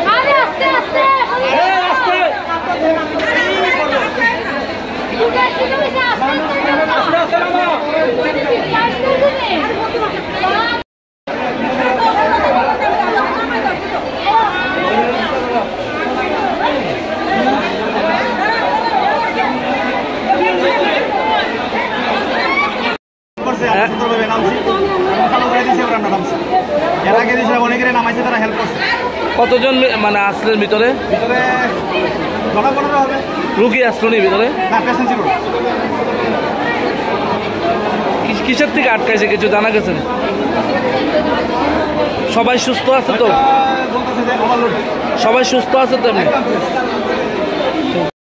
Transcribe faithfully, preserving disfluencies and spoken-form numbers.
আরে আস্তে আস্তে। করছে, আমি হ্যাঁ। সুন্দরভাবে নামছি। ভালো করে দিয়েছে, ওরা নামছে। এর আগে দিয়েছে, অনেকেরে নামাইছে, তারা হেল্প করছে। কতজন মি-, মানে আসলেন ভিতরে? ভিতরে দশ পনেরো হবে। রুগী আসলো নি ভিতরে? না, পেশেন্ট ছিল। কি-, কিসের থেকে আটকাইছে, কিছু জানা গেছে নি? সবাই সুস্থ আছে তো? হয়তো বলতেছে যে ওভারলোড। সবাই সুস্থ আছে তো এমনি? একদম।